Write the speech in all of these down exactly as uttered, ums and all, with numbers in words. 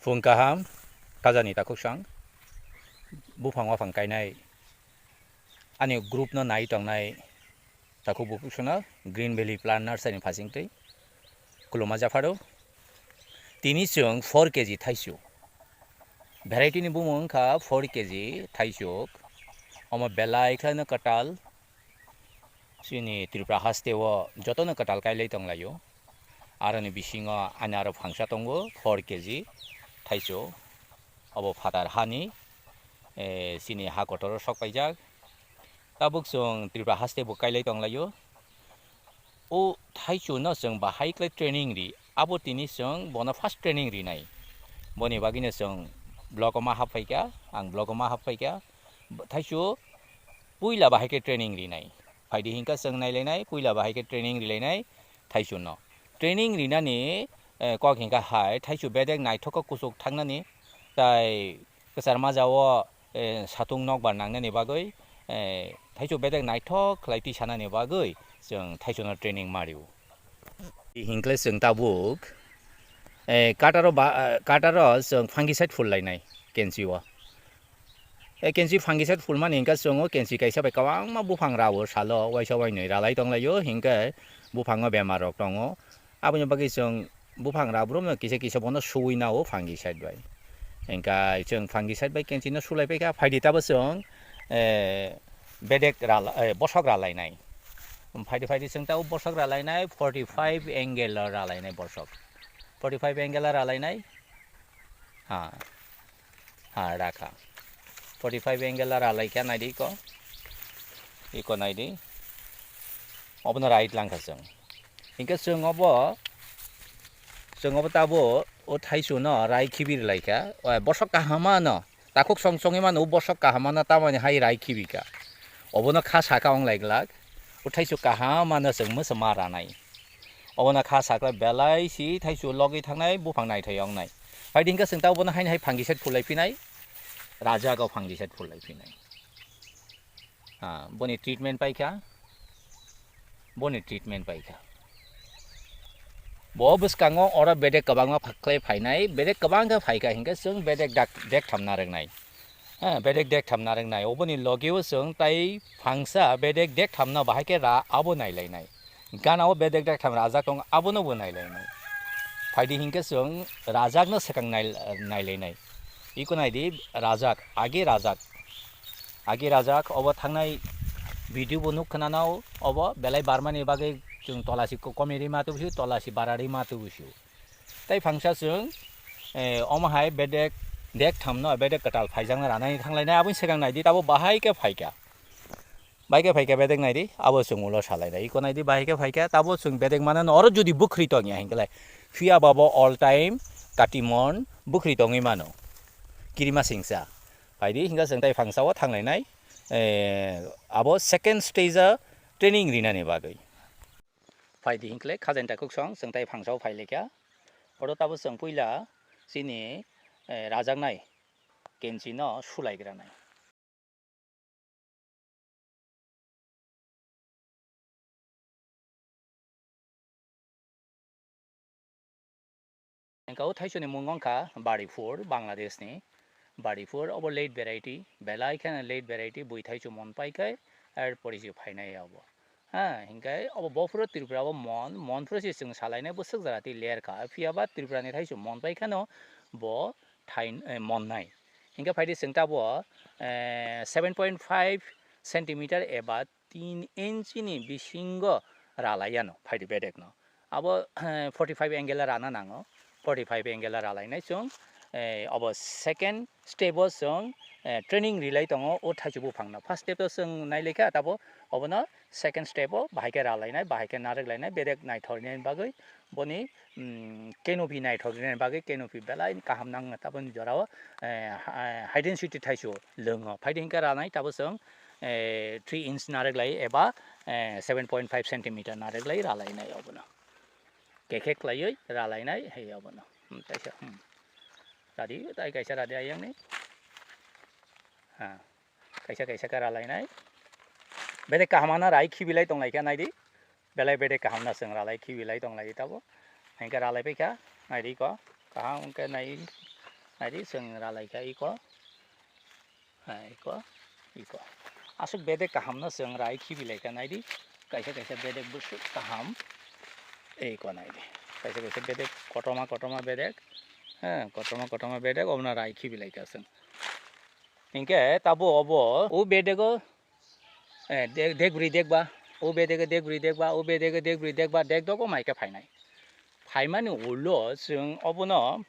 Phung kaham, khajani takhuk sang, buphang waphang kainai, ani group no nai tongnai takhuk bukhuk sano Green Valley Plant Nursery ni phasing twi khuluma japharo. Tini chwng four K G thaichuk, variety ni bumung wngkha four K G thaichuk, omo belai khlaino kwtal. Chini Tripura haste o jotono kwtal kailai tonglaio. Aroni bisingo ani aro phangsa tongo four K G thaichuk. Obo phatar hani, eh, chini ha kotor o sok paijak. Tabuk chwng Tripura haste bo kailai tonglaio. O thaichuk no chwng bahai khlai training ri. Abo tini chwng bono first training rinai. Boni bagwino chwng block o ma hap phaikha, ang block o ma hap phaikha. Thaichuk puila bahai khe training rinai. Phaidi hinkha chwng nailainai, puila bahai khe training rilainai thaichuk no. Training rinani, eh, kok hinkha hai, thaichuk bedek naithok khe kuchuk thangnani, tai kwchar majao, eh, satung nokbar nangnani bagwi, eh, thaichuk bedek naithok khlai twi sanani bagwi chwng thaichuk no training mario. Hinkhe chwng tabuk, eh, cutter o ba, eh, cutter o chwng fungicide phul lainai kenchi o. Eh, kenchi fungicide phul mani hinkhe chwng o kenchi kaisa bai kwbangma buphang rao salo waisa wainwi ralai tonglaio, hinkhe buphango bemar rok tongo. Aboni bagwi chwng buphang rao brumno kisa kisa bono suwi nao fungicide bai. Hinkhe chwng fungicide bai kenchi no sulai paikha, phaidi tabo chwng, eh, bedek rala-, eh, bosok ralainai. Phaidi phaidi chwng tabo bosok ralainai, forty five angle o ralainai bosok. Forty five angle o ralainai. Ha. Ha, rakha. Forty five angle o ralaikha, naidi iko. Iko naidi. Obono right langkha chwng. Hinkhe chwng obo, chwng obo tabo o thaichuk no rai khibi rwlaikha. O bosok kaham ano. Takhuk song songwi mano, o bosok kaham ano tamoni hai rai khibi kha. Obono kha saka wng lai glak. O thaichuk kaham ano chwng mwsa ma ranai. Obono kha sakla belai si thaichuk logwi thangnai, buphang naithai wngnai. Phaidi hinkhe chwng ta obono haino hai fungicide phulai phinai, rajak o fungicide phulai phinai. Ah, boni treatment paikha, boni treatment paikha. Bo bwskango oro bedek kwbangma phaklai phainai, bedek kwbang khe phaikha hinkhe chwng bedek dak, dektham narwknai. Ha, bedek dektham narwknai. Oboni logeo chwng tai phangsa bedek dekthamno bahai khe ra abo nailainai. Ganao bedek dektham rajak tong abono bo nailainai. Phaidi hinkhe chwng rajakno swkang nai-, nailainai. Iko naidi rajak, age rajak. Age rajak obo thangnai video bo nuk khwnanao obo belai barmani bagwi chwng tolasi ko-, komi rima tubusio, tolasi bara rima tubusio. Tai phangsa chwng, eh, omo hai bedek dekthamno bedek kwtal phaijakna ranai thanglainai aboni swkang naidi tabo bahai khe phaikha. Bahai khe phaikha bedek naidi abo chwng ulo salainai. Iko naidi bahai khe phaikha tabo chwng bedek manano oro jodi bwkhri tongya hinkhe lai. Phiya babo all time katimon bwkhri tongwi mano. Kirima singsa. Phaidi hinkhe chwng tai phangsa o thanglainai. Eh, abo second stage o training rinani bagwi. Phaidi hinkhe khajani takhuk song chwng tai phangsa o phailaikha. Oro tabo chwng puila chini, eh, rajaknai kenchi no sulaigranai. Engka o thaichuni mung wngkha Baripur, Bangladesh ni Baripur, obo late variety, belai kheno late variety, bui thaichu mon pai khe, er pori se phainai obo. Ha, hinkhe obo bophuro Tripura o mon, mon phuro se chwng salainai bwswk jora twi ler kha, phiya ba Tripura ni thaichu mon pai kheno bo thai, eh, mon nai. Hinkhe phaidi chwng tabo, eh, seven point five centimeter eba tin inch ni bisingo ralai ano phaidi bedek no. Abo, eh, forty five angle rana nango, forty five angle ralainai chwng, eh, obo second step o chwng, eh, training rilai tongo o thaichu buphang no. First step o chwng nailaikha tabo obono second step o bahai khe ralainai, bahai khe narwk lainai, bedek naithok rinani bagwi boni, mm, canopy naithok rinani bagwi canopy belai kaham nang taboni jorao, eh, ha-, high density thaichu lwngo. Phaidi hinkhe ranai tabo chwng, eh, three inch narwk lai eba, eh, seven point five centimeter narwk lai ralainai obono. Kekhe khlaiwi ralainai hai obono. Hmm, kaisa, hmm. Radi, tai kaisa radi ayang ni. Ha. Kaisa kaisa khe ralainai. Bedek kaham ano rai khibilai tonglaikha naidi. Belai bedek kaham no chwng ralai khibilai tonglaidi tabo. Hinkhe ralai paikha naidi ko. Kaham wngkhe nai. Naidi, chwng ralaikha iko. Ha, iko, iko. Aswk bedek kahamno chwng rai khibilaikha, naidi. Kaisa kaisa bedek bwswk kaham. Iko naidi. Kaisa kaisa bedek kotorma kotorma bedek. Ha, kotorma kotorma bedek, obono rai khibilaikha chwng. Hinkhe tabo obo, o bedego, eh, dek, dekbrwi dekba, o bedege dekbrwi dekba, o bedege dekbrwi dekba, dekdok o maikhe phainai. Phaimani ulo chwng obono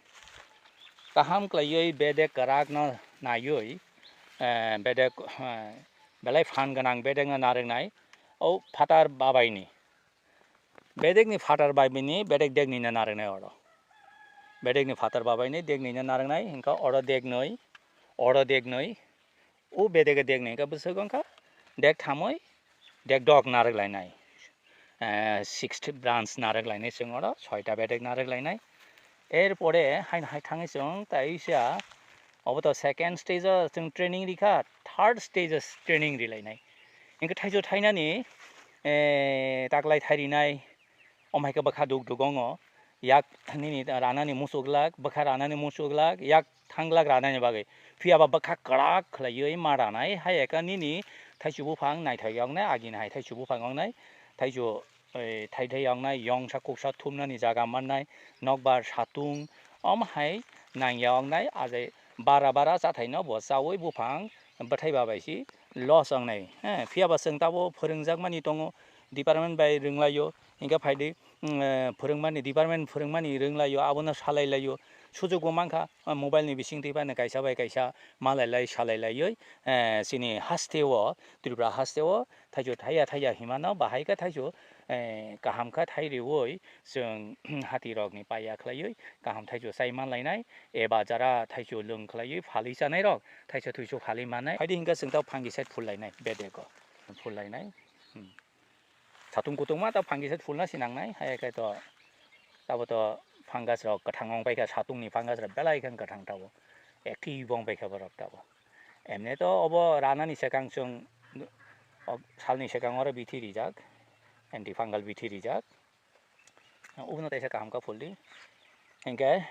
kaham khlaiwi bedek kwrakno naiwi, eh, bedek, eh, belai phan gwnang bedekno narwknai, o phatar babaini. Bedekni phatar babaini bedek deknwino narwknai oro. Bedekni phatar babaini deknwino narwknai, hinkhe oro deknwi, oro deknwi, o bedege deknwi hinkhe bwswk wngkha dek thamwi, dek dok narwk lainai. Eh, sixth branch narwk lainai chwng oro, soita bedek narwk lainai. Erpore haino hai thangwi chwng taisa, obo to second stage o chwng training rikha, third stage o training rilainai. Hinkhe thaichuk thainani, eh, taklai thairinai, omo hai khe bwkha duk duk wngo, yak nini ranani muchuk glak, bwkha ranani muchuk glak, yak thang glak ranani bagwi. Phiya ba bwkha kwrak khlaiwi ma ranai, hai khe nini thaichuk buphang naithok yoknai, agini hai thaichuk buphang wngnai, thaichuk, eh, thai thai yoknai, yongsa kuksa thumnani jaga mannai, nokbar satung, omo hai nangya wngnai, ajai bara bara chathaino bo chaui buphang bwthai ba bai si loss wngnai. He, phiya ba chwng tabuk phwrwngjakmani tongo, department bai rwnglaio, hinkhe phaidi, mm, eh, phwrwngmani, department phwrwngmani rwnglaio, abono salailaio. Sujuk bo mankha, ah, mobile ni bisingtwi phano kaisa bai kaisa malailai salailaiwi, eh, chini hasteo, Tripura hasteo thaichuk thaiya thaiya hinmano, bahai khe thaichuk, eh, kaham khe thai riui chwng hatirokni paiya khlaiwi kaham thaichuk chai manlainai, eba jara thaichuk lwng khlaiwi phalwi chanairok thaichuk thuichuk phalwi mannai. Phaidi hinkhe chwng tei fungi side phullainai, bedego phullainai. Hmm. Satung kutung ma ta fungi side phulna sinangnai, hai khe to tabo to fungus rok kwthang wng paikha, satungni fungus rok belai khe kwthang tabo, active wng paikha borok tabo. Emne to obo ranani swkang chwng, o, salni swkang oro bithi rijak, antifungal bithi rijak. Obono teisa kaham khe phuldi. Hinkhe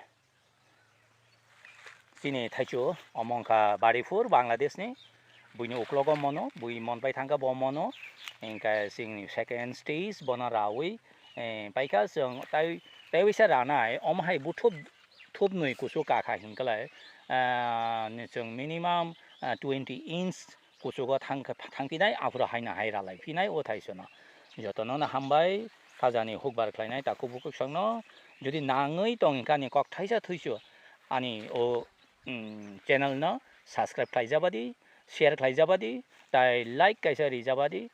chini thaichuk omo wngkha Baripur, Bangladesh ni. Buini uklogo mono, bui mon pai thangkha bo mono. Hinkhe chini second stage bono raui, eh, paikha chwng tai, tei waisa ranai, omo hai buthup, thupnwi kuchuk kakha hinklai, ah, chwng minimum, ah, twenty inch kuchugo thang, thangphinai, aphuru haino hai ralai phinai o thaichukno. Jotono no hambai, khajani hukbar khlainai takhuk bukhuk songno. Jodi nangwi tong hinkhe ani kok thaisa thuisu ani o, mm, channel no subscribe khlaijabadi, share khlaijabadi, tai like kaisa rijabadi.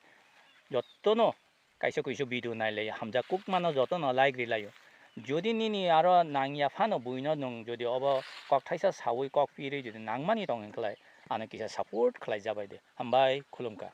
Jotono kaisa kuisu video nailai hamjak kukmano jotono like rilaio. Jodi nini aro nangya phano buino nwng jodi obo kok thaisa saui kok pirwi jodi nangmani tong hinkhlai ano kisa support khlaijabaidi. Hambai, khulumkha.